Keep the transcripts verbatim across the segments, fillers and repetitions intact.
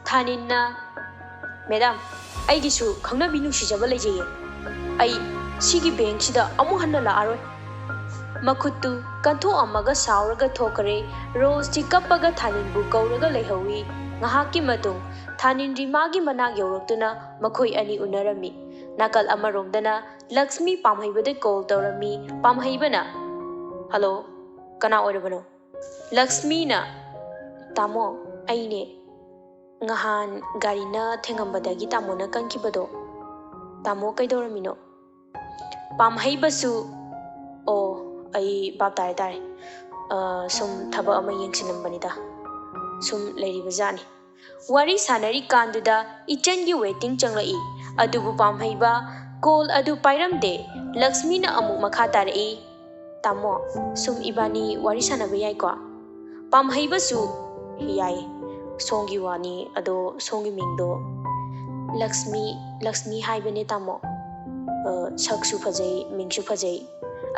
ꯊꯥꯅꯤꯟꯅ, "madam, ꯑꯩꯒꯤꯁꯨ ꯈꯪꯅꯕꯤ ꯅꯨꯡꯁꯤꯖꯕ ꯂꯩꯖꯩꯌꯦ꯫ ꯑꯩ ꯁꯤꯒꯤ ꯕꯦꯡꯛꯁꯤꯗ ꯑꯃꯨꯛ ꯍꯟꯅ ꯂꯥꯛꯑꯔꯣꯏ꯫" ꯃꯈꯨꯠꯇꯨ ꯀꯟꯊꯣꯛꯑꯝꯃꯒ ꯁꯥꯎꯔꯒ ꯊꯣꯛꯈ꯭ꯔꯦ꯫ ꯔꯣꯖꯇꯤ ꯀꯞꯄꯒ ꯊꯥꯅꯤꯟꯕꯨ ꯀꯧꯔꯒ ꯂꯩꯍꯧꯏ꯫ ꯉꯥꯏꯍꯥꯛꯀꯤ ꯃꯇꯨꯡ ꯊꯥꯅꯤꯟ ꯔꯤꯃꯥꯒꯤ ꯃꯅꯥꯛ ꯌꯧꯔꯛꯇꯨꯅ ꯃꯈꯣꯏ ꯑꯅꯤ ꯎꯅꯔꯝꯃꯤ꯫ ꯅꯥꯀꯜ ꯑꯃꯔꯣꯝꯗꯅ ꯂꯛꯁꯃꯤ ꯄꯥꯝꯍꯩꯕꯗ ꯀꯣꯜ ꯇꯧꯔꯝꯃꯤ꯫ ꯄꯥꯝꯍꯩꯕꯅ, "ꯍꯜꯂꯣ, ꯀꯅꯥ ꯑꯣꯏꯔꯕꯅꯣ?" ꯂꯛꯁꯃꯤꯅ, "ꯇꯥꯃꯣ, ꯑꯩꯅꯦ꯫ ꯉꯍꯥꯟ ꯒꯥꯔꯤꯅ ꯊꯦꯡꯉꯝꯕꯗꯒꯤ ꯇꯥꯃꯣꯅ ꯀꯟꯈꯤꯕꯗꯣ꯫ ꯇꯥꯃꯣ ꯀꯩꯗꯧꯔꯝꯃꯤꯅꯣ?" ꯄꯥꯝꯍꯩꯕꯁꯨ, "ꯑꯣ, ꯑꯩ ꯚꯥꯞ ꯇꯥꯔꯦ, ꯇꯥꯔꯦ꯫ ꯑ, ꯁꯨꯝ ꯊꯕꯛ ꯑꯃ ꯌꯦꯡꯁꯤꯜꯂꯝꯕꯅꯤꯗ꯫ ꯁꯨꯝ ꯂꯩꯔꯤꯕ ꯖꯥꯠꯅꯤ꯫" ꯋꯥꯔꯤ ꯁꯥꯟꯅꯔꯤꯀꯥꯟꯗꯨꯗ ꯏꯆꯟꯒꯤ ꯋꯦꯇꯤꯡ ꯆꯪꯂꯛꯏ꯫ ꯑꯗꯨꯕꯨ ꯄꯥꯝꯍꯩꯕ ꯀꯣꯜ ꯑꯗꯨ ꯄꯥꯏꯔꯝꯗꯦ꯫ ꯂꯛꯁꯃꯤꯅ ꯑꯃꯨꯛ ꯃꯈꯥ ꯇꯥꯔꯛꯏ, "ꯇꯥꯃꯣ, ꯁꯨꯝ ꯏꯕꯥꯅꯤ ꯋꯥꯔꯤ ꯁꯥꯟꯅꯕ ꯌꯥꯏꯀꯣ?" ꯄꯥꯝꯍꯩꯕꯁꯨ, "ꯌꯥꯏ꯫ ꯁꯣꯝꯒꯤ ꯋꯥꯅꯤ, ꯑꯗꯣ ꯁꯣꯝꯒꯤ ꯃꯤꯡꯗꯣ?" "ꯂꯛꯁꯃꯤ, ꯂꯛꯁꯃꯤ ꯍꯥꯏꯕꯅꯦ, ꯇꯥꯃꯣ꯫ ꯑ, ꯁꯛꯁꯨ ꯐꯖꯩ, ꯃꯤꯡꯁꯨ ꯐꯖꯩ꯫"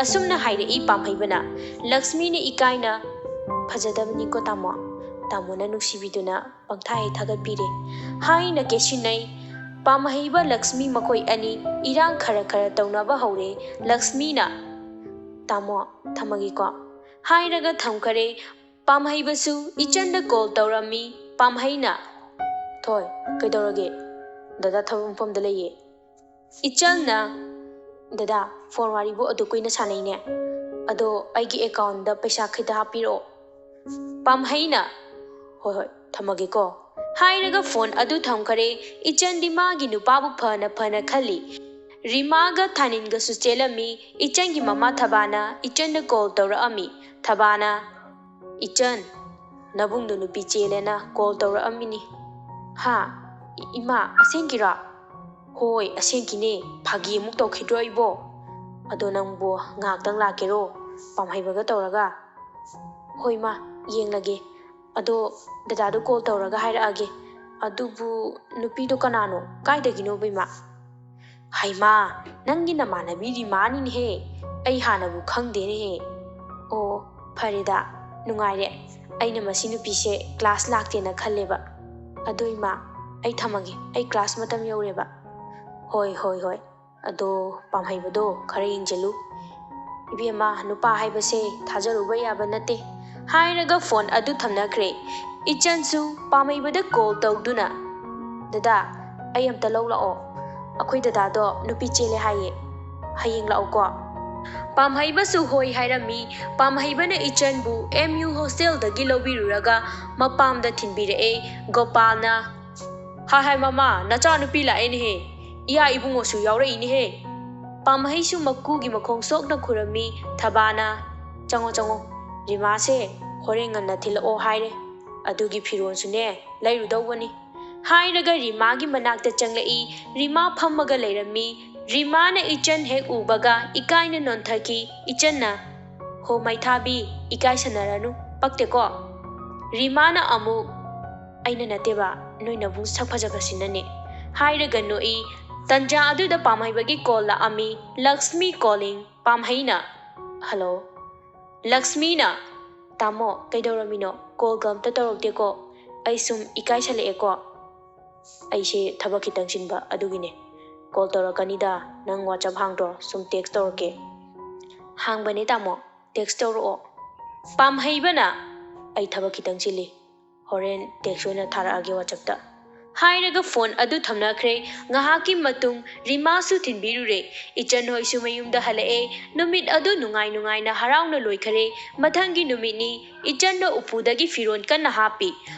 ꯑꯁꯨꯝꯅ ꯍꯥꯏꯔꯛꯏ ꯄꯥꯝꯍꯩꯕꯅ꯫ ꯂꯛꯁꯃꯤꯅ ꯏꯀꯥꯏꯅ, "ꯐꯖꯗꯕꯅꯤꯀꯣ, ꯇꯥꯃꯣ꯫ ꯇꯥꯃꯣꯅ ꯅꯨꯡꯁꯤꯕꯤꯗꯨꯅ ꯄꯪꯊꯥ ꯍꯦꯛ ꯊꯥꯒꯠꯄꯤꯔꯦ" ꯍꯥꯏꯅ ꯀꯦꯁꯤꯟꯅꯩ꯫ ꯄꯥꯝꯍꯩꯕ ꯂꯛꯁꯃꯤ ꯃꯈꯣꯏ ꯑꯅꯤ ꯏꯔꯥꯡ ꯈꯔ ꯈꯔ ꯇꯧꯅꯕ ꯍꯧꯔꯦ꯫ ꯂꯛꯁꯃꯤꯅ, "ꯇꯥꯃꯣ, ꯊꯝꯃꯒꯦꯀꯣ" ꯍꯥꯏꯔꯒ ꯊꯝꯈꯔꯦ꯫ ꯄꯥꯝꯍꯩꯕꯁꯨ ꯏꯆꯟꯗ ꯀꯣꯜ ꯇꯧꯔꯝꯃꯤ꯫ ꯄꯥꯝꯍꯩꯅ, "ꯊꯣꯏ, ꯀꯩꯗꯧꯔꯒꯦ?" "ꯗꯗꯥ ꯊꯕꯛ ꯃꯐꯝꯗ ꯂꯩꯌꯦ꯫" ꯏꯆꯜꯅ, "ꯗꯗꯥ, ꯐꯣꯟ ꯋꯥꯔꯤꯕꯨ ꯑꯗꯨ ꯀꯨꯏꯅ ꯁꯥꯟꯅꯩꯅꯦ꯫ ꯑꯗꯣ ꯑꯩꯒꯤ ꯑꯦꯀꯥꯎꯟꯗ ꯄꯩꯁꯥ ꯈꯤꯇ ꯍꯥꯞꯄꯤꯔꯛꯑꯣ꯫" ꯄꯥꯝꯍꯩꯅ, "ꯍꯣꯏ, ꯍꯣꯏ, ꯊꯝꯃꯒꯦꯀꯣ" ꯍꯥꯏꯔꯒ ꯐꯣꯟ ꯑꯗꯨ ꯊꯝꯈꯔꯦ꯫ ꯏꯆꯟꯗꯤ ꯃꯥꯒꯤ ꯅꯨꯄꯥꯕꯨ ꯐꯅ ꯐꯅ ꯈꯜꯂꯤ꯫ ꯔꯤꯃꯥꯒ ꯊꯥꯅꯤꯟꯒꯁꯨ ꯆꯦꯜꯂꯝꯃꯤ꯫ ꯏꯆꯟꯒꯤ ꯃꯃꯥ ꯊꯕꯥꯅ ꯏꯆꯟꯗ ꯀꯣꯜ ꯇꯧꯔꯛꯑꯝꯃꯤ꯫ ꯊꯕꯥꯅ, "ꯏꯆꯟ, ꯅꯕꯨꯡꯗꯣ ꯅꯨꯄꯤ ꯆꯦꯜꯂꯦꯅ ꯀꯣꯜ ꯇꯧꯔꯛꯑꯝꯃꯤꯅꯤ꯫" "ꯍꯥ? ꯏ-, ꯏꯃꯥ, ꯑꯁꯦꯡꯀꯤꯔꯣ?" "ꯍꯣꯏ, ꯑꯁꯦꯡꯀꯤꯅꯦ꯫ ꯐꯥꯒꯤ ꯑꯃꯨꯛ ꯇꯧꯈꯤꯗ꯭ꯔꯣ ꯑꯩꯕꯣ? ꯑꯗꯣ ꯅꯪꯕꯨ ꯉꯥꯏꯍꯥꯛꯇꯪ ꯂꯥꯛꯀꯦꯔꯣ, ꯄꯥꯝꯍꯩꯕꯒ ꯇꯧꯔꯒ?" "ꯍꯣꯏ ꯃꯥ, ꯌꯦꯡꯂꯒꯦ꯫ ꯑꯗꯣ ꯗꯗꯥꯗꯣ ꯀꯣꯜ ꯇꯧꯔꯒ ꯍꯥꯏꯔꯛꯑꯒꯦ꯫ ꯑꯗꯨꯕꯨ ꯅꯨꯄꯤꯗꯣ ꯀꯅꯥꯅꯣ? ꯀꯥꯏꯗꯒꯤꯅꯣꯕ, ꯏꯃꯥ?" "ꯍꯩꯃꯥ, ꯅꯪꯒꯤ ꯅꯃꯥꯟꯅꯕꯤ ꯔꯤꯃꯥꯅꯤꯅꯦꯍꯦ꯫ ꯑꯩ ꯍꯥꯟꯅꯕꯨ ꯈꯪꯗꯦꯅꯦꯍꯦ꯫" "ꯑꯣ, ꯐꯔꯦꯗ, ꯅꯨꯡꯉꯥꯏꯔꯦ꯫ ꯑꯩꯅ ꯃꯁꯤ ꯅꯨꯄꯤꯁꯦ ꯀ꯭ꯂꯥꯁ ꯂꯥꯛꯇꯦꯅ ꯈꯜꯂꯦꯕ꯫" "ꯑꯗꯣ ꯏꯃꯥ, ꯑꯩ ꯊꯝꯃꯒꯦ, ꯑꯩ ꯀ꯭ꯂꯥꯁ ꯃꯇꯝ ꯌꯧꯔꯦꯕ꯫" "ꯍꯣꯏ, ꯍꯣꯏ, ꯍꯣꯏ꯫ ꯑꯗꯣ ꯄꯥꯝꯍꯩꯕꯗꯣ ꯈꯔ ꯌꯦꯡꯁꯤꯜꯂꯨ꯫ ꯏꯕꯦꯝꯃ, ꯅꯨꯄꯥ ꯍꯥꯏꯕꯁꯦ ꯊꯥꯖꯔꯨꯕ ꯌꯥꯕ ꯅꯠꯇꯦ" ꯍꯥꯏꯔꯒ ꯐꯣꯟ ꯑꯗꯨ ꯊꯝꯅꯈ꯭ꯔꯦ꯫ ꯏꯆꯟꯁꯨ ꯄꯥꯝꯍꯩꯕꯗ ꯀꯣꯜ ꯇꯧꯗꯨꯅ, "ꯗꯗꯥ, ꯑꯩ ꯑꯝꯇ ꯂꯧ ꯂꯥꯛꯑꯣ꯫ ꯑꯩꯈꯣꯏ ꯗꯗꯥꯗꯣ ꯅꯨꯄꯤ ꯆꯦꯜꯂꯦ ꯍꯥꯏꯌꯦ꯫ ꯍꯌꯦꯡ ꯂꯥꯛꯎꯀꯣ꯫" ꯄꯥꯝꯍꯩꯕꯁꯨ ꯍꯣꯏ ꯍꯥꯏꯔꯝꯃꯤ꯫ ꯄꯥꯝꯍꯩꯕꯅ ꯏꯆꯟꯕꯨ ꯑꯦꯝ ꯌꯨ ꯍꯣꯁꯇꯦꯜꯗꯒꯤ ꯂꯧꯕꯤꯔꯨꯔꯒ ꯃꯄꯥꯝꯗ ꯊꯤꯟꯕꯤꯔꯛꯑꯦ꯫ ꯒꯣꯄꯥꯜꯅ, "ꯍꯥꯏ ꯍꯥꯏ ꯃꯃꯥ, ꯅꯆꯥꯅꯨꯄꯤ ꯂꯥꯛꯑꯦꯅꯦꯍꯦ꯫ ꯏꯌꯥ ꯏꯕꯨꯡꯉꯣꯁꯨ ꯌꯥꯎꯔꯛꯏꯅꯦꯍꯦ꯫" ꯄꯥꯝꯍꯩꯁꯨ ꯃꯀꯨꯒꯤ ꯃꯈꯣꯡ ꯁꯣꯛꯅ ꯈꯨꯔꯝꯃꯤ꯫ ꯊꯕꯥꯅ, "ꯆꯪꯉꯣ ꯆꯪꯉꯣ, ꯔꯤꯃꯥꯁꯦ ꯍꯣꯔꯦꯟ ꯉꯟꯅ ꯊꯤꯜꯂꯛꯑꯣ ꯍꯥꯏꯔꯦ꯫ ꯑꯗꯨꯒꯤ ꯐꯤꯔꯣꯜꯁꯨꯅꯦ ꯂꯩꯔꯨꯗꯧꯕꯅꯤ" ꯍꯥꯏꯔꯒ ꯔꯤꯃꯥꯒꯤ ꯃꯅꯥꯛꯇ ꯆꯪꯂꯛꯏ꯫ ꯔꯤꯃꯥ ꯐꯝꯃꯒ ꯂꯩꯔꯝꯃꯤ꯫ ꯔꯤꯃꯥꯅ ꯏꯆꯟ ꯍꯦꯛ ꯎꯕꯒ ꯏꯀꯥꯏꯅ ꯅꯣꯟꯊꯈꯤ꯫ ꯏꯆꯟꯅ, "ꯍꯣ ꯃꯩꯊꯥꯕꯤ, ꯏꯀꯥꯏꯁꯟꯅꯔꯅꯨ, ꯄꯛꯇꯦꯀꯣ?" ꯔꯤꯃꯥꯅ ꯑꯃꯨꯛ, "ꯑꯩꯅ ꯅꯠꯇꯦꯕ, ꯅꯣꯏ ꯅꯕꯨꯡ ꯁꯛ ꯐꯖꯕꯁꯤꯅꯅꯦ" ꯍꯥꯏꯔꯒ ꯅꯣꯛꯏ꯫ ꯇꯟꯖꯥ ꯑꯗꯨꯗ ꯄꯥꯝꯍꯩꯕꯒꯤ ꯀꯣꯜ ꯂꯥꯛꯑꯝꯃꯤ꯫ "ꯂꯛꯁꯃꯤ ꯀꯣꯂꯤꯡ꯫" ꯄꯥꯝꯍꯩꯅ, "ꯍꯜꯂꯣ꯫" ꯂꯛꯁꯃꯤꯅ, "ꯇꯥꯃꯣ, ꯀꯩꯗꯧꯔꯝꯃꯤꯅꯣ? ꯀꯣꯜꯒ ꯑꯝꯇ ꯇꯧꯔꯛꯇꯦꯀꯣ꯫ ꯑꯩ ꯁꯨꯝ ꯏꯀꯥꯏꯁꯜꯂꯛꯑꯦꯀꯣ꯫" "ꯑꯩꯁꯦ ꯊꯕꯛ ꯈꯤꯇꯪ ꯆꯤꯟꯕ ꯑꯗꯨꯒꯤꯅꯦ꯫ ꯀꯣꯜ ꯇꯧꯔꯛꯀꯅꯤꯗ, ꯅꯪ ꯋꯥꯆꯞ ꯍꯥꯡꯗ꯭ꯔꯣ? ꯁꯨꯝ ꯇꯦꯛꯁ ꯇꯧꯔꯛꯀꯦ꯫" "ꯍꯥꯡꯕꯅꯦ ꯇꯥꯃꯣ, ꯇꯦꯛꯁ ꯇꯧꯔꯛꯑꯣ꯫" ꯄꯥꯝꯍꯩꯕꯅ, "ꯑꯩ ꯊꯕꯛ ꯈꯤꯇꯪ ꯆꯤꯜꯂꯤ, ꯍꯣꯔꯦꯟ ꯇꯦꯛꯁ ꯑꯣꯏꯅ ꯊꯥꯔꯛꯑꯒꯦ ꯋꯥꯆꯞꯇ" ꯍꯥꯏꯔꯒ ꯐꯣꯟ ꯑꯗꯨ ꯊꯝꯅꯈ꯭ꯔꯦ꯫ ꯉꯥꯏꯍꯥꯛꯀꯤ ꯃꯇꯨꯡ ꯔꯤꯃꯥꯁꯨ ꯊꯤꯟꯕꯤꯔꯨꯔꯦ꯫ ꯏꯆꯟ ꯍꯣꯏꯁꯨ ꯃꯌꯨꯝꯗ ꯍꯜꯂꯛꯑꯦ꯫ ꯅꯨꯃꯤꯠ ꯑꯗꯨ ꯅꯨꯡꯉꯥꯏ ꯅꯨꯡꯉꯥꯏꯅ ꯍꯔꯥꯎꯅ ꯂꯣꯏꯈꯔꯦ꯫ ꯃꯊꯪꯒꯤ ꯅꯨꯃꯤꯠꯅꯤ꯫ ꯏꯆꯟꯅ ꯎꯄꯨꯗꯒꯤ ꯐꯤꯔꯣꯜ ꯀꯟꯅ ꯍꯥꯞꯄꯤ꯫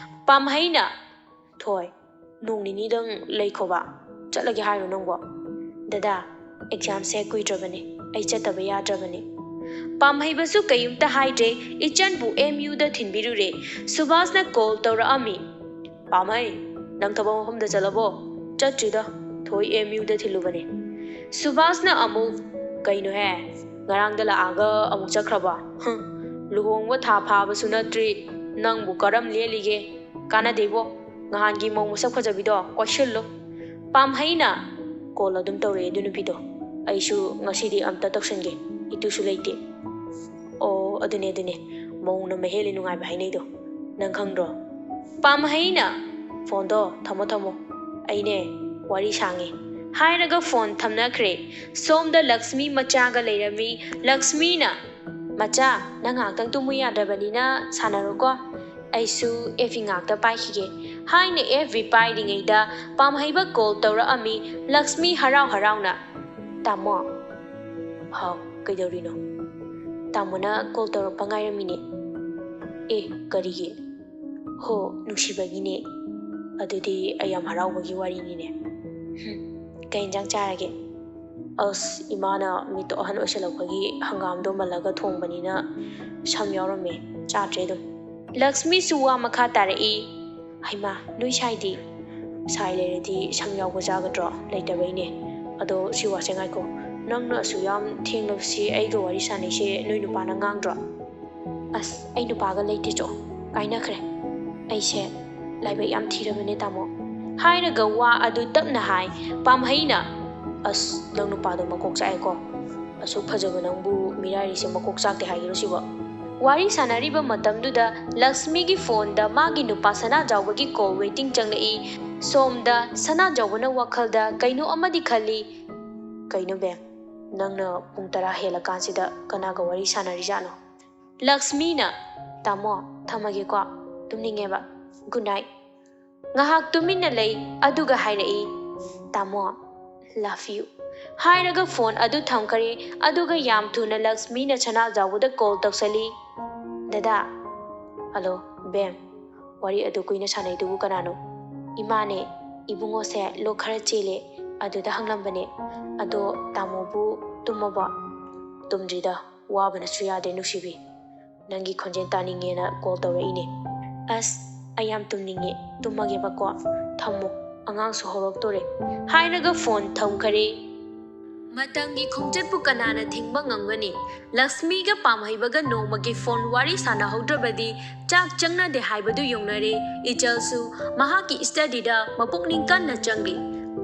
ꯄꯥꯝꯍꯩꯅ, "ꯊꯣꯏ, ꯅꯣꯡ ꯅꯤꯅꯤꯗꯪ ꯂꯩꯈꯣꯕ꯫ ꯆꯠꯂꯒꯦ ꯍꯥꯏꯔꯣ ꯅꯪꯕꯣ?" "ꯗꯗꯥ, ꯑꯦꯛꯖꯥꯝꯁꯦ ꯀꯨꯏꯗ꯭ꯔꯕꯅꯦ, ꯑꯩ ꯆꯠꯇꯕ ꯌꯥꯗ꯭ꯔꯕꯅꯦ꯫" ꯄꯥꯝꯍꯩꯕꯁꯨ ꯀꯩꯝꯇ ꯍꯥꯏꯗ꯭ꯔꯦ꯫ ꯏꯆꯟꯕꯨ ꯑꯦꯝ ꯌꯨꯗ ꯊꯤꯟꯕꯤꯔꯨꯔꯦ꯫ ꯁꯨꯕꯥꯁꯅ ꯀꯣꯜ ꯇꯧꯔꯛꯑꯝꯃꯤ꯫ "ꯄꯥꯝꯍꯩ, ꯅꯪ ꯊꯕꯛ ꯃꯐꯝꯗ ꯆꯠꯂꯕꯣ?" "ꯆꯠꯇ꯭ꯔꯤꯗ, ꯊꯣꯏ ꯑꯦꯝ ꯌꯨꯗ ꯊꯤꯜꯂꯨꯕꯅꯦ꯫" ꯁꯨꯕꯥꯁꯅ ꯑꯃꯨꯛ, "ꯀꯩꯅꯣꯍꯦ, ꯉꯔꯥꯡꯗ ꯂꯥꯛꯑꯒ ꯑꯃꯨꯛ ꯆꯠꯈ꯭ꯔꯕ? ꯍꯨꯝ, ꯂꯨꯍꯣꯡꯕ ꯊꯥ ꯐꯥꯕꯁꯨ ꯅꯠꯇ꯭ꯔꯤ, ꯅꯪꯕꯨ ꯀꯔꯝ ꯂꯦꯜꯂꯤꯒꯦ? ꯀꯥꯟꯅꯗꯦꯕꯣ, ꯅꯍꯥꯟꯒꯤ ꯃꯧ ꯃꯁꯛ ꯐꯖꯕꯤꯗꯣ ꯀꯣꯏꯁꯤꯜꯂꯨ꯫" ꯄꯥꯝꯍꯩꯅ, "ꯀꯣꯜ ꯑꯗꯨꯝ ꯇꯧꯔꯛꯑꯦ ꯑꯗꯨ ꯅꯨꯄꯤꯗꯣ꯫ ꯑꯩꯁꯨ ꯉꯁꯤꯗꯤ ꯑꯝꯇ ꯇꯧꯁꯟꯒꯦ, ꯏꯇꯨꯁꯨ ꯂꯩꯇꯦ꯫" "ꯑꯣ, ꯑꯗꯨꯅꯦ, ꯑꯗꯨꯅꯦ, ꯃꯧꯅ ꯃꯍꯦꯜꯂꯤ ꯅꯨꯡꯉꯥꯏꯕ ꯍꯥꯏꯅꯩꯗꯣ, ꯅꯪ ꯈꯪꯗ꯭ꯔꯣ?" ꯄꯥꯝꯍꯩꯅ, "ꯐꯣꯟꯗꯣ ꯊꯝꯃꯣ, ꯊꯝꯃꯣ, ꯑꯩꯅꯦ ꯋꯥꯔꯤ ꯁꯥꯡꯉꯤ" ꯍꯥꯏꯔꯒ ꯐꯣꯟ ꯊꯝꯅꯈ꯭ꯔꯦ꯫ ꯁꯣꯝꯗ ꯂꯛꯁꯃꯤ ꯃꯆꯥꯒ ꯂꯩꯔꯝꯃꯤ꯫ ꯂꯛꯁꯃꯤꯅ, "ꯃꯆꯥ, ꯅꯪ ꯉꯥꯏꯍꯥꯛꯇꯪ ꯇꯨꯝꯃꯨ ꯌꯥꯗ꯭ꯔꯕꯅꯤꯅ ꯁꯥꯟꯅꯔꯣꯀꯣ, ꯑꯩꯁꯨ ꯑꯦꯐ ꯕꯤ ꯉꯥꯏꯍꯥꯛꯇ ꯄꯥꯏꯈꯤꯒꯦ" ꯍꯥꯏꯅ ꯑꯦꯐ ꯕꯤ ꯄꯥꯏꯔꯤꯉꯩꯗ ꯄꯥꯝꯍꯩꯕ ꯀꯣꯜ ꯇꯧꯔꯛꯑꯝꯃꯤ꯫ ꯂꯛꯁꯃꯤ ꯍꯔꯥꯎ ꯍꯔꯥꯎꯅ, "ꯇꯥꯃꯣ"꯫ "ꯍꯥꯎ, ꯀꯩꯗꯧꯔꯤꯅꯣ?" "ꯇꯥꯃꯣꯅ ꯀꯣꯜ ꯇꯧꯔꯛꯄ ꯉꯥꯏꯔꯝꯃꯤꯅꯦ"꯫ "ꯑꯦ, ꯀꯔꯤꯒꯤ?" "ꯍꯣ, ꯅꯨꯡꯁꯤꯕꯒꯤꯅꯦ"꯫ "ꯑꯗꯨꯗꯤ ꯑꯩ ꯌꯥꯝ ꯍꯔꯥꯎꯕꯒꯤ ꯋꯥꯔꯤꯅꯤꯅꯦ"꯫ "ꯍꯨꯝ, ꯀꯩ ꯏꯟꯖꯥꯡ ꯆꯥꯔꯒꯦ?" "ꯑꯁ, ꯏꯃꯥꯅ ꯃꯤꯠꯇꯣ ꯑꯍꯟ ꯑꯣꯏꯁꯜꯂꯛꯄꯒꯤ ꯍꯪꯒꯥꯝꯗꯣ ꯃꯜꯂꯒ ꯊꯣꯡꯕꯅꯤꯅ ꯁꯝ ꯌꯥꯎꯔꯝꯃꯦ, ꯆꯥꯗ꯭ꯔꯦ ꯑꯗꯨꯝ"꯫ ꯂꯛꯁꯃꯤꯁꯨ ꯋꯥ ꯃꯈꯥ ꯇꯥꯔꯛꯏ꯫ "ꯍꯩꯃꯥ, ꯅꯣꯏ ꯁꯥꯏꯗꯤ?" "ꯁꯥꯏ ꯂꯩꯔꯗꯤ ꯁꯝ ꯌꯥꯎꯕ ꯆꯥꯒꯗ꯭ꯔꯣ? ꯂꯩꯇꯕꯩꯅꯦ꯫ ꯑꯗꯣ ꯁꯤ ꯋꯥꯁꯦ ꯉꯥꯏꯈꯣ, ꯅꯪꯅ ꯑꯁꯨꯛ ꯌꯥꯝ ꯊꯦꯡꯂꯕꯁꯤ ꯑꯩꯒ ꯋꯥꯔꯤ ꯁꯥꯟꯅꯩꯁꯦ ꯅꯣꯏ ꯅꯨꯄꯥꯅ ꯉꯥꯡꯗ꯭ꯔꯣ?" "ꯑꯁ, ꯑꯩ ꯅꯨꯄꯥꯒ ꯂꯩꯇꯦ ꯆꯣ, ꯀꯥꯏꯅꯈ꯭ꯔꯦ꯫ ꯑꯩꯁꯦ ꯂꯥꯏꯕꯛ ꯌꯥꯝ ꯊꯤꯔꯕꯅꯦ ꯇꯥꯃꯣ" ꯍꯥꯏꯔꯒ ꯋꯥ ꯑꯗꯨ ꯇꯞꯅ ꯍꯥꯏ꯫ ꯄꯥꯝꯍꯩꯅ, "ꯑꯁ, ꯅꯪ ꯅꯨꯄꯥꯗꯣ ꯃꯀꯣꯛ ꯆꯥꯛꯑꯦꯀꯣ꯫ ꯑꯁꯨꯛ ꯐꯖꯕ ꯅꯪꯕꯨ ꯃꯤꯔꯥꯏꯔꯤꯁꯦ ꯃꯀꯣꯛ ꯆꯥꯛꯇꯦ ꯍꯥꯏꯒꯦꯔꯣ ꯁꯤꯕꯣ?" ꯋꯥꯔꯤ ꯁꯥꯟꯅꯔꯤꯕ ꯃꯇꯝꯗꯨꯗ ꯂꯛꯁꯃꯤꯒꯤ ꯐꯣꯟꯗ ꯃꯥꯒꯤ ꯅꯨꯄꯥ ꯁꯅꯥꯖꯥꯎꯕꯒꯤ ꯀꯣꯜ ꯋꯦꯇꯤꯡ ꯆꯪꯂꯛꯏ꯫ ꯁꯣꯝꯗ ꯁꯅꯥꯖꯥꯎꯕꯅ ꯋꯥꯈꯜꯗ ꯀꯩꯅꯣ ꯑꯃꯗꯤ ꯈꯜꯂꯤ꯫ "ꯀꯩꯅꯣ ꯕꯦꯝ, ꯅꯪꯅ ꯄꯨꯡ ꯇꯔꯥ ꯍꯦꯜꯂꯀꯥꯟꯁꯤꯗ ꯀꯅꯥꯒ ꯋꯥꯔꯤ ꯁꯥꯟꯅꯔꯤꯖꯥꯠꯅꯣ?" ꯂꯛꯁꯃꯤꯅ, "ꯇꯥꯃꯣ, ꯊꯝꯃꯒꯦꯀꯣ, ꯇꯨꯝꯅꯤꯡꯉꯦꯕ꯫ Good night". ꯉꯥꯏꯍꯥꯛ ꯇꯨꯃꯤꯟꯅ ꯂꯩ, ꯑꯗꯨꯒ ꯍꯥꯏꯔꯛꯏ, "ꯇꯥꯃꯣ, ꯂꯚ ꯌꯨ" ꯍꯥꯏꯔꯒ ꯐꯣꯟ ꯑꯗꯨ ꯊꯝꯈꯔꯦ꯫ ꯑꯗꯨꯒ ꯌꯥꯝ ꯊꯨꯅ ꯂꯛꯁꯃꯤꯅ ꯁꯅꯥꯖꯥꯎꯕꯗ ꯀꯣꯜ ꯇꯧꯁꯜꯂꯤ꯫ "ꯗꯗꯥ"꯫ "ꯍꯜꯂꯣ ꯕꯦꯝ, ꯋꯥꯔꯤ ꯑꯗꯨ ꯀꯨꯏꯅ ꯁꯥꯟꯅꯩꯗꯨꯕꯨ ꯀꯅꯥꯅꯣ?" "ꯏꯃꯥꯅꯦ, ꯏꯕꯨꯡꯉꯣꯁꯦ ꯂꯣꯛ ꯈꯔ ꯆꯦꯜꯂꯦ, ꯑꯗꯨꯗ ꯍꯪꯂꯝꯕꯅꯦ꯫ ꯑꯗꯣ ꯇꯥꯃꯣꯕꯨ ꯇꯨꯝꯃꯕꯣ?" "ꯇꯨꯝꯗ꯭ꯔꯤꯗ, ꯋꯥꯕꯅꯁꯨ ꯌꯥꯗ꯭ꯔꯦ ꯅꯨꯡꯁꯤꯕꯤ꯫ ꯅꯪꯒꯤ ꯈꯣꯟꯖꯦꯜ ꯇꯥꯅꯤꯡꯉꯦꯅ ꯀꯣꯜ ꯇꯧꯔꯛꯏꯅꯦ"꯫ "ꯑꯁ, ꯑꯩ ꯌꯥꯝ ꯇꯨꯝꯅꯤꯡꯉꯦ, ꯇꯨꯝꯃꯒꯦꯕꯀꯣ꯫ ꯊꯝꯃꯣ, ꯑꯉꯥꯡꯁꯨ ꯍꯧꯔꯛꯇꯣꯔꯦ" ꯍꯥꯏꯔꯒ ꯐꯣꯟ ꯊꯝꯈꯔꯦ꯫ ꯃꯇꯝꯒꯤ ꯈꯣꯡꯆꯠꯄꯨ ꯀꯅꯥꯅ ꯊꯤꯡꯕ ꯉꯝꯒꯅꯤ? ꯂꯛꯁꯃꯤꯒ ꯄꯥꯝꯍꯩꯕꯒ ꯅꯣꯡꯃꯒꯤ ꯐꯣꯟ ꯋꯥꯔꯤ ꯁꯥꯟꯅꯍꯧꯗ꯭ꯔꯕꯗꯤ ꯆꯥꯛ ꯆꯪꯅꯗꯦ ꯍꯥꯏꯕꯗꯨ ꯌꯧꯅꯔꯦ꯫ ꯏꯆꯜꯁꯨ ꯃꯍꯥꯛꯀꯤ ꯁ꯭ꯇꯗꯤꯗ ꯃꯄꯨꯛꯅꯤꯡ ꯀꯟꯅ ꯆꯪꯂꯤ꯫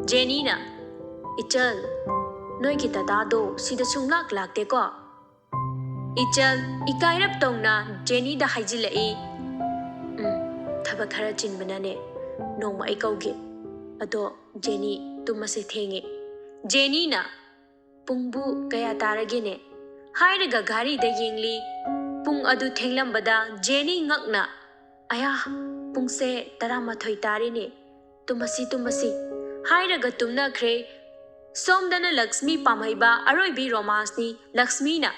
ꯖꯦꯅꯤꯅ, "ꯏꯆꯜ, ꯅꯣꯏꯒꯤ ꯗꯗꯥꯗꯣ ꯁꯤꯗ ꯁꯨꯡꯂꯥꯛ ꯂꯥꯛꯇꯦꯀꯣ?" ꯏꯆꯜ ꯏꯀꯥꯏꯔꯞ ꯇꯧꯅ ꯖꯦꯅꯤꯗ ꯍꯥꯏꯖꯤꯜꯂꯛꯏ꯫ "ꯎꯝ, ꯊꯕꯛ ꯈꯔ ꯆꯤꯟꯕꯅꯅꯦ"꯫ ꯅꯣꯡꯃ ꯑꯩ ꯀꯧꯒꯦ꯫ ꯑꯗꯣ ꯖꯦꯅꯤ, ꯇꯨꯝꯃꯁꯦ, ꯊꯦꯡꯉꯦ꯫ ꯖꯦꯅꯤꯅ, "ꯄꯨꯡꯕꯨ ꯀꯌꯥ ꯇꯥꯔꯒꯦꯅꯦ?" ꯍꯥꯏꯔꯒ ꯘꯥꯔꯤꯗ ꯌꯦꯡꯂꯤ꯫ ꯄꯨꯡ ꯑꯗꯨ ꯊꯦꯡꯂꯝꯕꯗ ꯖꯦꯅꯤ ꯉꯛꯅ, "ꯑꯌꯥ, ꯄꯨꯡꯁꯦ ꯇꯔꯥꯃꯥꯊꯣꯏ ꯇꯥꯔꯦꯅꯦ꯫ ꯇꯨꯝꯃꯁꯤ, ꯇꯨꯝꯃꯁꯤ," ꯍꯥꯏꯔꯒ ꯇꯨꯝꯅꯈ꯭ꯔꯦ꯫ ꯁꯣꯝꯗꯅ ꯂꯛꯁꯃꯤ ꯄꯥꯝꯍꯩꯕ ꯑꯔꯣꯏꯕꯤ ꯔꯣꯃꯥꯟꯁꯅꯤ꯫ ꯂꯛꯁꯃꯤꯅ,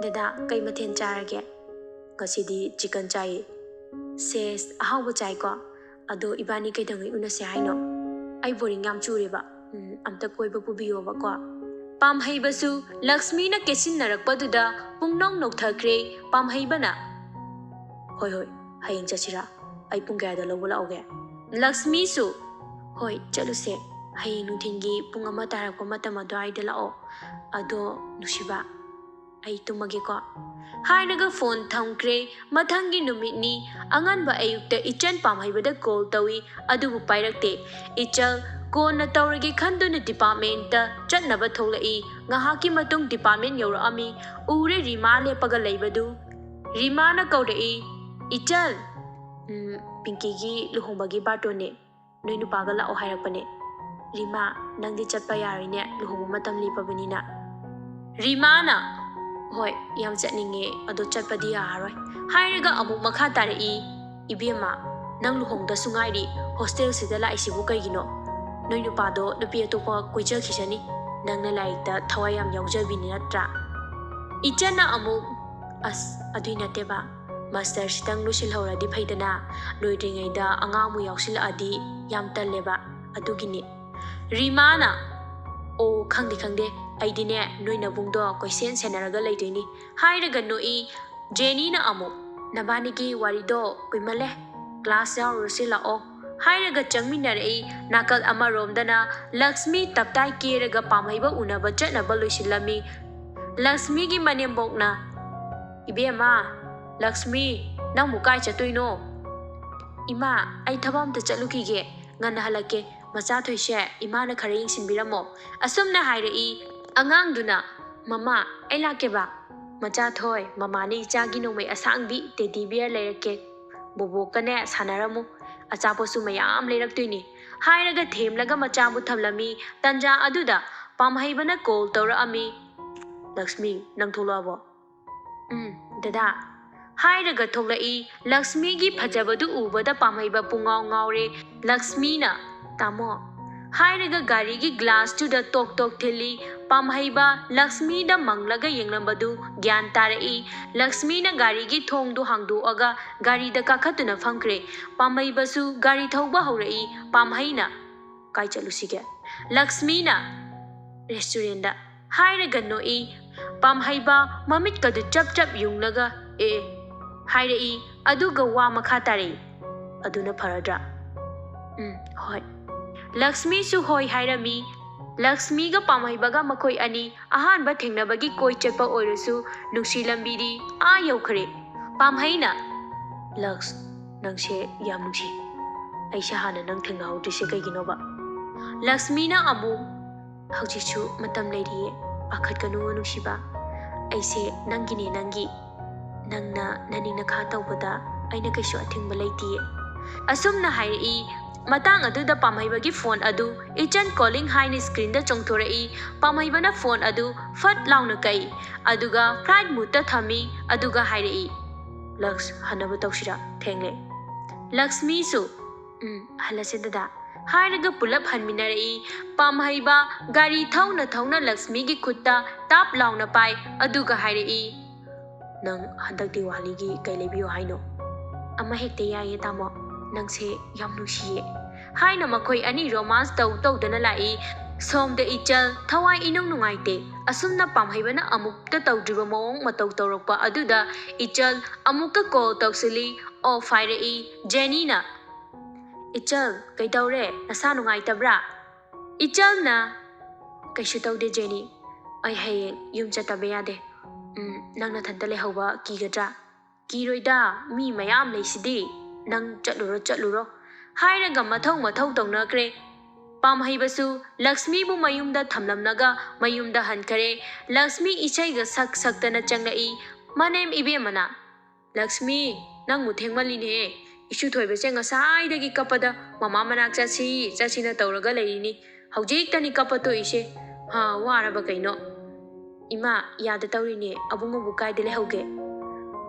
"ꯗꯗꯥ, ꯀꯩ ꯃꯊꯦꯜ ꯆꯥꯔꯒꯦ?" "ꯉꯁꯤꯗꯤ ꯆꯤꯀꯟ ꯆꯥꯏꯌꯦ꯫" "ꯁꯦꯁ, ꯑꯍꯥꯎꯕ ꯆꯥꯏꯀꯣ꯫ ꯑꯗꯣ ꯏꯕꯥꯅꯤ ꯀꯩꯗꯧꯉꯩ ꯎꯅꯁꯦ ꯍꯥꯏꯅꯣ? ꯑꯩ ꯕꯣꯔꯤꯡ ꯌꯥꯝ ꯆꯨꯔꯦꯕ꯫ ꯎꯝ, ꯑꯝꯇ ꯀꯣꯏꯕ ꯄꯨꯕꯤꯌꯣꯕꯀꯣ꯫" ꯄꯥꯝꯍꯩꯕꯁꯨ ꯂꯛꯁꯃꯤꯅ ꯀꯦꯠꯁꯤꯟꯅꯔꯛꯄꯗꯨꯗ ꯄꯨꯡꯅꯧ ꯅꯣꯛꯊꯈ꯭ꯔꯦ꯫ ꯄꯥꯝꯍꯩꯕꯅ, "ꯍꯣꯏ, ꯍꯣꯏ, ꯍꯌꯦꯡ ꯆꯠꯁꯤꯔꯥ? ꯑꯩ ꯄꯨꯡ ꯀꯌꯥꯗ ꯂꯧꯕ ꯂꯥꯛꯎꯒꯦ?" ꯂꯛꯁꯃꯤꯁꯨ, "ꯍꯣꯏ, ꯆꯠꯂꯨꯁꯦ꯫ ꯍꯌꯦꯡ ꯅꯨꯡꯊꯤꯜꯒꯤ ꯄꯨꯡ ꯑꯃ ꯇꯥꯔꯛꯄ ꯃꯇꯝ ꯑꯗꯨꯋꯥꯏꯗ ꯂꯥꯛꯑꯣ꯫ ꯑꯗꯣ ꯅꯨꯡꯁꯤꯕ, ꯑꯩ ꯇꯨꯝꯃꯒꯦꯀꯣ," ꯍꯥꯏꯔꯒ ꯐꯣꯟ ꯊꯝꯈ꯭ꯔꯦ꯫ ꯃꯊꯪꯒꯤ ꯅꯨꯃꯤꯠꯅꯤ꯫ ꯑꯉꯟꯕ ꯑꯌꯨꯛꯇ ꯏꯆꯟ ꯄꯥꯝꯍꯩꯕꯗ ꯀꯣꯜ ꯇꯧꯏ, ꯑꯗꯨꯕꯨ ꯄꯥꯏꯔꯛꯇꯦ꯫ ꯏꯆꯜ ꯀꯣꯟꯅ ꯇꯧꯔꯒꯦ ꯈꯟꯗꯨꯅ ꯗꯤꯄꯥꯔꯠꯃꯦꯟꯇ ꯆꯠꯅꯕ ꯊꯣꯛꯂꯛꯏ꯫ ꯉꯥꯏꯍꯥꯛꯀꯤ ꯃꯇꯨꯡ ꯗꯤꯄꯥꯔꯠꯃꯦꯟ ꯌꯧꯔꯛꯑꯝꯃꯤ꯫ ꯎꯔꯦ ꯔꯤꯃꯥ ꯂꯦꯞꯄꯒ ꯂꯩꯕꯗꯨ꯫ ꯔꯤꯃꯥꯅ ꯀꯧꯔꯛꯏ, "ꯏꯆꯜ, ꯎꯝ, ꯄꯤꯡꯀꯤꯒꯤ ꯂꯨꯍꯣꯡꯕꯒꯤ ꯕꯥꯔꯇꯣꯟꯅꯦ꯫ ꯅꯣꯏ ꯅꯨꯄꯥꯒ ꯂꯥꯛꯑꯣ ꯍꯥꯏꯔꯛꯄꯅꯦ꯫ ꯔꯤꯃꯥ, ꯅꯪꯗꯤ ꯆꯠꯄ ꯌꯥꯔꯣꯏꯅꯦ, ꯂꯨꯍꯣꯡꯕ ꯃꯇꯝ ꯂꯦꯞꯄꯕꯅꯤꯅ꯫" ꯔꯤꯃꯥꯅ, "ꯍꯣꯏ, ꯌꯥꯝ ꯆꯠꯅꯤꯡꯉꯦ, ꯑꯗꯣ ꯆꯠꯄꯗꯤ ꯌꯥꯔꯔꯣꯏ," ꯍꯥꯏꯔꯒ ꯑꯃꯨꯛ ꯃꯈꯥ ꯇꯥꯔꯛꯏ, "ꯏꯕꯦꯝꯃ, ꯅꯪ ꯂꯨꯍꯣꯡꯗꯁꯨ ꯉꯥꯏꯔꯤ, ꯍꯣꯁꯇꯦꯜꯁꯤꯗ ꯂꯥꯛꯏꯁꯤꯕꯨ ꯀꯩꯒꯤꯅꯣ? ꯅꯣꯏ ꯅꯨꯄꯥꯗꯣ ꯅꯨꯄꯤ ꯑꯇꯣꯞꯄ ꯀꯣꯏꯖꯈꯤꯁꯅꯤ, ꯅꯪꯅ ꯂꯥꯏꯔꯤꯛꯇ ꯊꯋꯥꯏ ꯌꯥꯝ ꯌꯥꯎꯖꯕꯤꯅꯤ ꯅꯠꯇ꯭ꯔꯥ?" ꯏꯆꯟꯅ ꯑꯃꯨꯛ, "ꯑꯁ, ꯑꯗꯨꯏ ꯅꯠꯇꯦꯕ, ꯃꯥꯁꯇꯔꯁꯤꯇꯪ ꯂꯣꯏꯁꯤꯜꯍꯧꯔꯗꯤ ꯐꯩꯗꯅ, ꯂꯣꯏꯗ꯭ꯔꯤꯉꯩꯗ ꯑꯉꯥꯡ ꯑꯃꯨꯛ ꯌꯥꯎꯁꯤꯜꯂꯛꯑꯗꯤ ꯌꯥꯝ ꯇꯜꯂꯦꯕ, ꯑꯗꯨꯒꯤꯅꯤ꯫" ꯔꯤꯃꯥꯅ, "ꯑꯣ, ꯈꯪꯗꯦ, ꯈꯪꯗꯦ, ꯑꯩꯗꯤꯅꯦ ꯅꯣꯏ ꯅꯕꯨꯡꯗꯣ ꯀꯣꯏꯁꯦꯟ ꯁꯦꯟꯅꯔꯒ ꯂꯩꯗꯣꯏꯅꯤ," ꯍꯥꯏꯔꯒ ꯅꯣꯛꯏ꯫ ꯖꯦꯅꯤꯅ ꯑꯃꯨꯛ, "ꯅꯕꯥꯅꯤꯒꯤ ꯋꯥꯔꯤꯗꯣ ꯀꯨꯏꯃꯜꯂꯦ, ꯀ꯭ꯂꯥꯁ ꯌꯥꯎꯔꯨꯔꯁꯤ ꯂꯥꯛꯑꯣ," ꯍꯥꯏꯔꯒ ꯆꯪꯃꯤꯟꯅꯔꯛꯏ꯫ ꯅꯥꯀꯜ ꯑꯃꯔꯣꯝꯗꯅ ꯂꯛꯁꯃꯤ ꯇꯞꯇꯥꯏ ꯀꯦꯔꯒ ꯄꯥꯝꯍꯩꯕ ꯎꯅꯕ ꯆꯠꯅꯕ ꯂꯣꯏꯁꯤꯜꯂꯝꯃꯤ꯫ ꯂꯛꯁꯃꯤꯒꯤ ꯃꯅꯦꯝꯕꯣꯛꯅ, "ꯏꯕꯦꯝꯃ, ꯂꯛꯁꯃꯤ, ꯅꯪꯕꯨ ꯀꯥꯏ ꯆꯠꯇꯣꯏꯅꯣ?" "ꯏꯃꯥ, ꯑꯩ ꯊꯕꯛ ꯑꯝꯇ ꯆꯠꯂꯨꯈꯤꯒꯦ, ꯉꯟꯅ ꯍꯜꯂꯛꯀꯦ꯫ ꯃꯆꯥꯊꯣꯏꯁꯦ ꯏꯃꯥꯅ ꯈꯔ ꯌꯦꯡꯁꯤꯟꯕꯤꯔꯝꯃꯣ꯫" ꯑꯁꯨꯝꯅ ꯍꯥꯏꯔꯛꯏ꯫ ꯑꯉꯥꯡꯗꯨꯅ, "ꯃꯃꯥ, ꯑꯩ ꯂꯥꯛꯀꯦꯕ꯫" "ꯃꯆꯥꯊꯣꯏ, ꯃꯃꯥꯅ ꯏꯆꯥꯒꯤ ꯅꯣꯡꯃꯩ ꯑꯁꯥꯡꯕꯤ ꯇꯦꯗꯤ ꯕꯤꯌꯔ ꯂꯩꯔꯛꯀꯦ꯫ ꯕꯣꯕꯣꯛꯀꯅꯦ ꯁꯥꯟꯅꯔꯝꯃꯨ꯫ ꯑꯆꯥꯄꯣꯠꯁꯨ ꯃꯌꯥꯝ ꯂꯩꯔꯛꯇꯣꯏꯅꯤ" ꯍꯥꯏꯔꯒ ꯊꯦꯝꯂꯒ ꯃꯆꯥꯕꯨ ꯊꯝꯂꯝꯃꯤ꯫ ꯇꯟꯖꯥ ꯑꯗꯨꯗ ꯄꯥꯝꯍꯩꯕꯅ ꯀꯣꯜ ꯇꯧꯔꯛꯑꯝꯃꯤ꯫ "ꯂꯛꯁꯃꯤ, ꯅꯪ ꯊꯣꯛꯂꯛꯑꯕꯣ?" "ꯎꯝ, ꯗꯗꯥ" ꯍꯥꯏꯔꯒ ꯊꯣꯛꯂꯛꯏ꯫ ꯂꯛꯁꯃꯤꯒꯤ ꯐꯖꯕꯗꯨ ꯎꯕꯗ ꯄꯥꯝꯍꯩꯕ ꯄꯨꯡꯉꯥꯎ ꯉꯥꯎꯔꯦ꯫ ꯂꯛꯁꯃꯤꯅ, "ꯇꯥꯃꯣ" ꯍꯥꯏꯔꯒ ꯒꯥꯔꯤꯒꯤ ꯒ꯭ꯂꯥꯁꯇꯨꯗ ꯇꯣꯛ ꯇꯣꯛ ꯊꯤꯜꯂꯤ꯫ ꯄꯥꯝꯍꯩꯕ ꯂꯛꯁꯃꯤꯗ ꯃꯪꯂꯒ ꯌꯦꯡꯂꯝꯕꯗꯨ ꯒ꯭ꯌꯥꯟ ꯇꯥꯔꯛꯏ꯫ ꯂꯛꯁꯃꯤꯅ ꯒꯥꯔꯤꯒꯤ ꯊꯣꯡꯗꯨ ꯍꯥꯡꯗꯣꯛꯑꯒ ꯒꯥꯔꯤꯗ ꯀꯥꯈꯠꯇꯨꯅ ꯐꯝꯈ꯭ꯔꯦ꯫ ꯄꯥꯝꯍꯩꯕꯁꯨ ꯒꯥꯔꯤ ꯊꯧꯕ ꯍꯧꯔꯛꯏ꯫ ꯄꯥꯝꯍꯩꯅ, "ꯀꯥꯏ ꯆꯠꯂꯨꯁꯤꯒꯦ?" ꯂꯛꯁꯃꯤꯅ, "ꯔꯦꯁꯇꯨꯔꯦꯟꯗ" ꯍꯥꯏꯔꯒ ꯅꯣꯛꯏ꯫ ꯄꯥꯝꯍꯩꯕ ꯃꯃꯤꯠꯀꯗꯨ ꯆꯞ ꯆꯞ ꯌꯨꯡꯂꯒ, "ꯑꯦ" ꯍꯥꯏꯔꯛꯏ꯫ ꯑꯗꯨꯒ ꯋꯥ ꯃꯈꯥ ꯇꯥꯔꯛꯏ, "ꯑꯗꯨꯅ ꯐꯔꯗ꯭ꯔꯥ?" "ꯎꯝ, ꯍꯣꯏ"꯫ ꯂꯛꯁꯃꯤꯁꯨ ꯍꯣꯏ ꯍꯥꯏꯔꯝꯃꯤ꯫ ꯂꯛꯁꯃꯤꯒ ꯄꯥꯝꯍꯩꯕꯒ ꯃꯈꯣꯏ ꯑꯅꯤ ꯑꯍꯥꯟꯕ ꯊꯦꯡꯅꯕꯒꯤ ꯀꯣꯏ ꯆꯠꯄ ꯑꯣꯏꯔꯁꯨ ꯅꯨꯡꯁꯤ ꯂꯝꯕꯤꯗꯤ ꯑꯥ ꯌꯧꯈ꯭ꯔꯦ꯫ ꯄꯥꯝꯍꯩꯅ, "ꯂꯛꯁ, ꯅꯪꯁꯦ ꯌꯥꯝ ꯅꯨꯡꯁꯤ꯫ ꯑꯩꯁꯦ ꯍꯥꯟꯅ ꯅꯪ ꯊꯦꯡꯅꯍꯧꯗ꯭ꯔꯤꯁꯦ ꯀꯩꯒꯤꯅꯣꯕ?" ꯂꯛꯁꯃꯤꯅ ꯑꯃꯨꯛ, "ꯍꯧꯖꯤꯛꯁꯨ ꯃꯇꯝ ꯂꯩꯔꯤꯌꯦ, ꯄꯥꯈꯠꯀꯅꯨ ꯅꯨꯡꯁꯤꯕ꯫ ꯑꯩꯁꯦ ꯅꯪꯒꯤꯅꯦ, ꯅꯪꯒꯤ꯫ ꯅꯪꯅ ꯅꯅꯤꯡ ꯅꯈꯥ ꯇꯧꯕꯗ ꯑꯩꯅ ꯀꯩꯁꯨ ꯑꯊꯤꯡꯕ ꯂꯩꯇꯤꯌꯦ"꯫ ꯑꯁꯨꯝꯅ ꯍꯥꯏꯔꯛꯏ꯫ ꯃꯇꯥꯡ ꯑꯗꯨꯗ ꯄꯥꯝꯍꯩꯕꯒꯤ ꯐꯣꯟ ꯑꯗꯨ ꯏꯆꯟ ꯀꯣꯂꯤꯡ ꯍꯥꯏꯅ ꯁ꯭ꯀ꯭ꯔꯤꯟꯗ ꯆꯣꯡꯊꯣꯔꯛꯏ꯫ ꯄꯥꯝꯍꯩꯕꯅ ꯐꯣꯟ ꯑꯗꯨ ꯐꯠ ꯂꯥꯎꯅ ꯀꯛꯏ, ꯑꯗꯨꯒ ꯐ꯭ꯂꯥꯏꯠ ꯃꯨꯗꯇ ꯊꯝꯃꯤ, ꯑꯗꯨꯒ ꯍꯥꯏꯔꯛꯏ, "ꯂꯛꯁ, ꯍꯟꯅꯕ ꯇꯧꯁꯤꯔꯥ? ꯊꯦꯡꯂꯦ"꯫ ꯂꯛꯁꯃꯤꯁꯨ, "ꯎꯝ, ꯍꯜꯂꯁꯦ ꯗꯗꯥ" ꯍꯥꯏꯔꯒ ꯄꯨꯂꯞ ꯍꯟꯃꯤꯟꯅꯔꯛꯏ꯫ ꯄꯥꯝꯍꯩꯕ ꯒꯥꯔꯤ ꯊꯧꯅ ꯊꯧꯅ ꯂꯛꯁꯃꯤꯒꯤ ꯈꯨꯠꯇ ꯇꯥꯞ ꯂꯥꯎꯅ ꯄꯥꯏ, ꯑꯗꯨꯒ ꯍꯥꯏꯔꯛꯏ, "ꯅꯪ ꯍꯟꯗꯛ ꯗꯤꯋꯥꯂꯤꯒꯤ ꯀꯩ ꯂꯩꯕꯤꯌꯨ ꯍꯥꯏꯅꯣ?" "ꯑꯃ ꯍꯦꯛꯇ ꯌꯥꯏꯌꯦ ꯇꯥꯃꯣ, ꯅꯪꯁꯦ ꯌꯥꯝ ꯅꯨꯡꯁꯤꯌꯦ" ꯍꯥꯏꯅ ꯃꯈꯣꯏ ꯑꯅꯤ ꯔꯣꯃꯥꯟꯁ ꯇꯧ ꯇꯧꯗꯅ ꯂꯥꯛꯏ꯫ ꯁꯣꯝꯗ ꯏꯆꯜ ꯊꯋꯥꯏ ꯏꯅꯨꯡ ꯅꯨꯡꯉꯥꯏꯇꯦ꯫ ꯑꯁꯨꯝꯅ ꯄꯥꯝꯍꯩꯕꯅ ꯑꯃꯨꯛꯇ ꯇꯧꯗ꯭ꯔꯤꯕ ꯃꯑꯣꯡ ꯃꯇꯧ ꯇꯧꯔꯛꯄ ꯑꯗꯨꯗ ꯏꯆꯜ ꯑꯃꯨꯛꯀ ꯀꯣꯜ ꯇꯧꯁꯤꯜꯂꯤ꯫ ꯑꯣꯐ ꯍꯥꯏꯔꯛꯏ꯫ ꯖꯦꯅꯤꯅ, "ꯏꯆꯜ, ꯀꯩꯗꯧꯔꯦ? ꯅꯁꯥ ꯅꯨꯡꯉꯥꯏꯇꯕ꯭ꯔꯥ?" ꯏꯆꯜꯅ, "ꯀꯩꯁꯨ ꯇꯧꯗꯦ ꯖꯦꯅꯤ, ꯑꯩ ꯍꯌꯦꯡ ꯌꯨꯝ ꯆꯠꯇꯕ ꯌꯥꯗꯦ꯫ ꯎꯝ, ꯅꯪ ꯅꯊꯟꯇ ꯂꯩꯍꯧꯕ ꯀꯤꯒꯗ꯭ꯔꯥ?" "ꯀꯤꯔꯣꯏꯗ, ꯃꯤ ꯃꯌꯥꯝ ꯂꯩꯁꯤꯗꯤ꯫ ꯅꯪ ꯆꯠꯂꯨꯔꯣ, ꯆꯠꯂꯨꯔꯣ" ꯍꯥꯏꯔꯒ ꯃꯊꯧ ꯃꯊꯧ ꯇꯧꯅꯈ꯭ꯔꯦ꯫ ꯄꯥꯝꯍꯩꯕꯁꯨ ꯂꯛꯁꯃꯤꯕꯨ ꯃꯌꯨꯝꯗ ꯊꯝꯂꯝꯂꯒ ꯃꯌꯨꯝꯗ ꯍꯟꯈꯔꯦ꯫ ꯂꯛꯁꯃꯤ ꯏꯁꯩꯒ ꯁꯛ ꯁꯛꯇꯅ ꯆꯪꯂꯛꯏ꯫ ꯃꯅꯦꯝ ꯏꯕꯦꯝꯃꯅ, "ꯂꯛꯁꯃꯤ, ꯅꯪꯕꯨ ꯊꯦꯡꯃꯜꯂꯤꯅꯦꯍꯦ꯫ ꯏꯁꯨ ꯊꯣꯏꯕꯁꯦ ꯉꯁꯥꯏꯗꯒꯤ ꯀꯞꯄꯗ ꯃꯃꯥ ꯃꯅꯥꯛ ꯆꯠꯁꯤ ꯆꯠꯁꯤꯅ ꯇꯧꯔꯒ ꯂꯩꯔꯤꯅꯤ꯫ ꯍꯧꯖꯤꯛꯇꯅꯤ ꯀꯞꯄ ꯇꯣꯛꯏꯁꯦ꯫ ꯍꯥ, ꯋꯥꯔꯕ ꯀꯩꯅꯣ? ꯏꯃꯥ, ꯌꯥꯗ ꯇꯧꯔꯤꯅꯦ꯫ ꯑꯕꯨꯡꯉꯣꯕꯨ ꯀꯥꯏꯗ ꯂꯩꯍꯧꯒꯦ?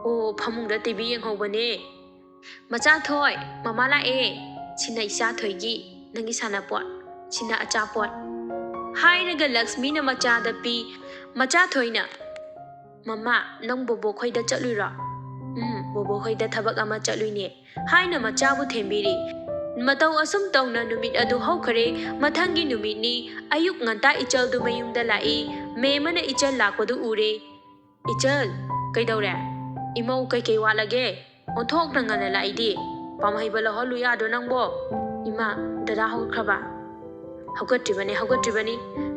ꯑꯣ, ꯐꯃꯨꯡꯗ ꯇꯤꯚꯤ ꯌꯦꯡꯍꯧꯕꯅꯦ꯫ ꯃꯆꯥ ꯊꯣꯏ, ꯃꯃꯥ ꯂꯥꯛꯑꯦ꯫ ꯁꯤꯅ ꯏꯆꯥ ꯊꯣꯏꯒꯤ, ꯅꯪꯒꯤ ꯁꯥꯟꯅꯄꯣꯠ꯫ ꯁꯤꯅ ꯑꯆꯥꯄꯣꯠ꯫ ꯍꯥꯏꯔꯒ ꯂꯛꯁꯃꯤꯅ ꯃꯆꯥꯗ ꯄꯤ꯫ ꯃꯆꯥ ꯊꯣꯏꯅ, "ꯃꯃꯥ, ꯅꯪ ꯕꯣꯕꯣꯛ ꯈꯣꯏꯗ ꯆꯠꯂꯨꯏꯔꯣ?" "ꯎꯝ, ꯕꯣꯕꯣꯛ ꯈꯣꯏꯗ ꯊꯕꯛ ꯑꯃ ꯆꯠꯂꯨꯏꯅꯦ" ꯍꯥꯏꯅ ꯃꯆꯥꯕꯨ ꯊꯦꯝꯕꯤꯔꯤ꯫ ꯃꯇꯧ ꯑꯁꯨꯝ ꯇꯧꯅ ꯅꯨꯃꯤꯠ ꯑꯗꯨ ꯍꯧꯈꯔꯦ꯫ ꯃꯊꯪꯒꯤ ꯅꯨꯃꯤꯠꯅꯤ꯫ ꯑꯌꯨꯛ ꯉꯟꯇꯥ ꯏꯆꯜꯗꯨ ꯃꯌꯨꯝꯗ ꯂꯥꯛꯏ꯫ ꯃꯦꯝꯃꯅ ꯏꯆꯜ ꯂꯥꯛꯄꯗꯨ ꯎꯔꯦ꯫ "ꯏꯆꯜ, ꯀꯩꯗꯧꯔꯦ? ꯏꯃꯧ, ꯀꯩꯀꯩ ꯋꯥꯠꯂꯒꯦ? ꯑꯣꯟꯊꯣꯛꯅ ꯉꯟꯅ ꯂꯥꯛꯏꯗꯤ꯫ ꯄꯥꯝꯍꯩꯕ ꯂꯧꯍꯜꯂꯨ ꯌꯥꯗ꯭ꯔꯣ ꯅꯪꯕꯣ?" "ꯏꯃꯥ, ꯗꯗꯥ ꯍꯧꯒꯠꯈ꯭ꯔꯕ?" "ꯍꯧꯒꯠꯇ꯭ꯔꯤꯕꯅꯤ, ꯍꯧꯒꯠꯇ꯭ꯔꯤꯕꯅꯤ"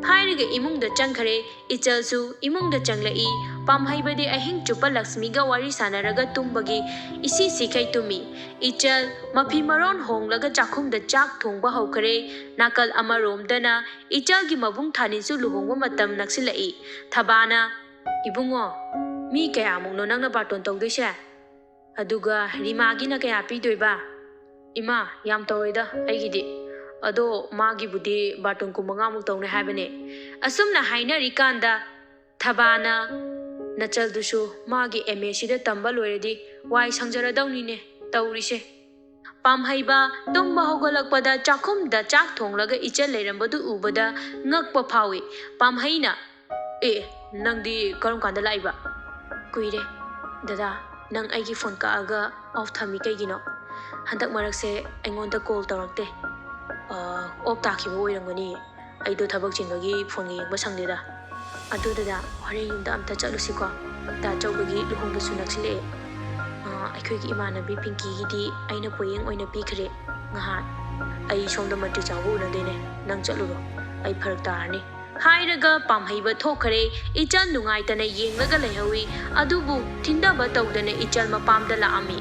ꯍꯥꯏꯔꯒ ꯏꯃꯨꯡꯗ ꯆꯪꯈꯔꯦ꯫ ꯏꯆꯜꯁꯨ ꯏꯃꯨꯡꯗ ꯆꯪꯂꯛꯏ꯫ ꯄꯥꯝꯍꯩꯕꯗꯤ ꯑꯍꯤꯡ ꯆꯨꯞꯄ ꯂꯛꯁꯃꯤꯒ ꯋꯥꯔꯤ ꯁꯥꯟꯅꯔꯒ ꯇꯨꯝꯕꯒꯤ ꯏꯁꯤ ꯁꯤꯈꯩ ꯇꯨꯝꯃꯤ꯫ ꯏꯆꯜ ꯃꯐꯤ ꯃꯔꯣꯟ ꯍꯣꯡꯂꯒ ꯆꯥꯛꯈꯨꯝꯗ ꯆꯥꯛ ꯊꯣꯡꯕ ꯍꯧꯈꯔꯦ꯫ ꯅꯥꯀꯜ ꯑꯃꯔꯣꯝꯗꯅ ꯏꯆꯜꯒꯤ ꯃꯕꯨꯡ ꯊꯥꯅꯤꯁꯨ ꯂꯨꯍꯣꯡꯕ ꯃꯇꯝ ꯅꯛꯁꯤꯜꯂꯛꯏ꯫ ꯊꯕꯥꯅ, "ꯏꯕꯨꯡꯉꯣ, ꯃꯤ ꯀꯌꯥꯃꯨꯛꯅꯣ ꯅꯪꯅ ꯕꯥꯔꯇꯣꯟ ꯇꯧꯗꯣꯏꯁꯦ? ꯑꯗꯨꯒ ꯔꯤꯃꯥꯒꯤꯅ ꯀꯌꯥ ꯄꯤꯗꯣꯏꯕ?" "ꯏꯃꯥ, ꯌꯥꯝ ꯇꯧꯔꯣꯏꯗ ꯑꯩꯒꯤꯗꯤ꯫ ꯑꯗꯣ ꯃꯥꯒꯤꯕꯨꯗꯤ ꯕꯥꯔꯇꯣꯟ ꯀꯨꯟꯃꯉꯥꯃꯨꯛ ꯇꯧꯅꯤ ꯍꯥꯏꯕꯅꯦ"꯫ ꯑꯁꯨꯝꯅ ꯍꯥꯏꯅꯔꯤꯀꯥꯟꯗ ꯊꯕꯥꯅ, "ꯅꯆꯜꯗꯨꯁꯨ ꯃꯥꯒꯤ ꯑꯦꯝ ꯑꯦꯁꯤꯗ ꯇꯝꯕ ꯂꯣꯏꯔꯗꯤ ꯋꯥꯏ ꯁꯪꯖꯔꯗꯧꯅꯤꯅꯦ ꯇꯧꯔꯤꯁꯦ"꯫ ꯄꯥꯝꯍꯩꯕ ꯇꯨꯝꯕ ꯍꯧꯒꯠꯂꯛꯄꯗ ꯆꯥꯛꯈꯨꯝꯗ ꯆꯥꯛ ꯊꯣꯡꯂꯒ ꯏꯆꯜ ꯂꯩꯔꯝꯕꯗꯨ ꯎꯕꯗ ꯉꯛꯄ ꯐꯥꯎꯏ꯫ ꯄꯥꯝꯍꯩꯅ, "ꯑꯦ, ꯅꯪꯗꯤ ꯀꯔꯝ ꯀꯥꯟꯗ ꯂꯥꯛꯏꯕ?" "ꯀꯨꯏꯔꯦ꯫ ꯗꯗꯥ, ꯅꯪ ꯑꯩꯒꯤ ꯐꯣꯟ ꯀꯛꯑꯒ ꯑꯣꯐ ꯊꯝꯃꯤ ꯀꯩꯒꯤꯅꯣ?" "ꯍꯟꯗꯛ ꯃꯔꯛꯁꯦ ꯑꯩꯉꯣꯟꯗ ꯀꯣꯜ ꯇꯧꯔꯛꯇꯦ꯫ ꯑ, ꯑꯣꯐ ꯇꯥꯈꯤꯕ ꯑꯣꯏꯔꯝꯒꯅꯤ꯫ ꯑꯩꯗꯣ ꯊꯕꯛ ꯆꯤꯟꯕꯒꯤ ꯐꯣꯟꯒ ꯌꯦꯡꯕ ꯁꯪꯗꯦꯗ꯫ ꯑꯗꯨ ꯗꯗꯥ, ꯍꯣꯔꯦꯟ ꯌꯨꯝꯗ ꯑꯝꯇ ꯆꯠꯂꯨꯁꯤꯀꯣ꯫ ꯗꯥ ꯆꯧꯕꯒꯤ ꯂꯨꯍꯣꯡꯕꯁꯨ ꯅꯛꯁꯤꯜꯂꯛꯑꯦ꯫ ꯑ, ꯑꯩꯈꯣꯏꯒꯤ ꯏꯃꯥꯟꯅꯕꯤ ꯄꯤꯡꯀꯤꯒꯤꯗꯤ ꯑꯩꯅ ꯄꯣꯌꯦꯡ ꯑꯣꯏꯅ ꯄꯤꯈ꯭ꯔꯦ ꯉꯍꯥꯟ꯫ ꯑꯩ ꯁꯣꯝꯗ ꯃꯟꯇ꯭ꯔꯤ ꯆꯥꯎꯕ ꯎꯅꯗꯣꯏꯅꯦ꯫ ꯅꯪ ꯆꯠꯂꯨꯔꯣ꯫ ꯑꯩ ꯐꯔꯛ ꯇꯥꯔꯅꯤ"꯫ ꯍꯥꯏꯔꯒ ꯄꯥꯝꯍꯩꯕ ꯊꯣꯛꯈꯔꯦ꯫ ꯏꯆꯜ ꯅꯨꯡꯉꯥꯏꯇꯅ ꯌꯦꯡꯂꯒ ꯂꯩꯍꯧꯏ꯫ ꯑꯗꯨꯕꯨ ꯊꯤꯟꯗꯕ ꯇꯧꯗꯅ ꯏꯆꯜ ꯃꯄꯥꯝꯗ ꯂꯥꯛꯑꯝꯃꯤ꯫